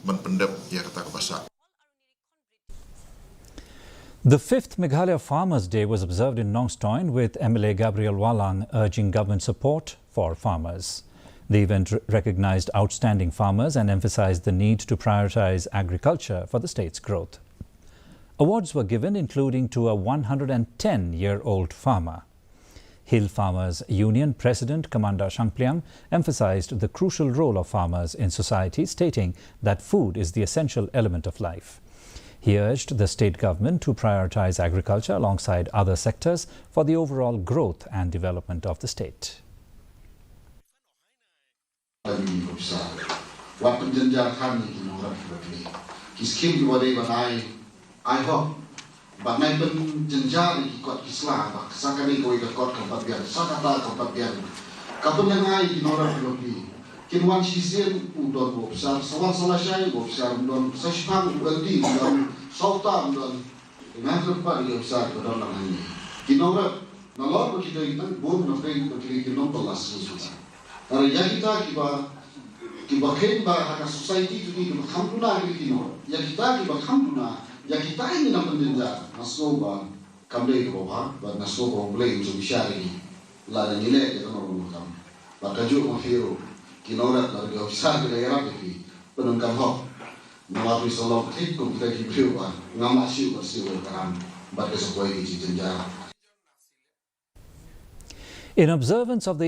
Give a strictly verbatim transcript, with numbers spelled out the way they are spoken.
ban pyndep ïa kata kaba sah. The fifth Meghalaya Farmers' Day was observed in Nongstoin, with M L A Gabriel Wahlang urging government support for farmers. The event r- recognized outstanding farmers and emphasized the need to prioritize agriculture for the state's growth. Awards were given, including to a one hundred and ten year old farmer. Hill Farmers Union President Commander Shangpliang emphasized the crucial role of farmers in society, stating that food is the essential element of life. He urged the state government to prioritize agriculture alongside other sectors for the overall growth and development of the state. Wat pynjynjar than ïa ki nongrep kiba kli. Ki skim kiba dei ban ai, ai hok. Bad nai pynjynjar ïa ki kot ki sla ba sa kane kawei ka kot kam pat biang, sa kata kam pat biang. Ka pynjynjar ïa ki nongrep kiba kli. Kin wan shisien u don u ophisar, sa wan sa lashai u ophisar, u don sa shiphang u L D, u don sa uta, u don Nga tyrpad ïa u sa ba don lang hangne. Ki nongrep nalor ba ki dei tang bun na pdeng ba ki dei ki nongpynlas ki sa. Tara ïa kita kiba kiba khein ba ha ka society ki dei kiba kham duna ki dei ki nongrep. Ïa kita kiba kham duna ïa kita ngi nang pynjynjar. Nga sngew ba kam dei kaba bha bad nga sngew ba U Blei un sa bishar ïa ngi. Lada ngi leh ïa kano kano kam. Bad kajuh ma phi ruh ki nongrep lada ki ophisar ki la ïarap ïa phi, pyndonkam hok. Namar phi sa long thik kum kita ki briew ba ngam lah shuh ban siew ïa ka ram bad ka sa poi ki jingjynjar. In observance of the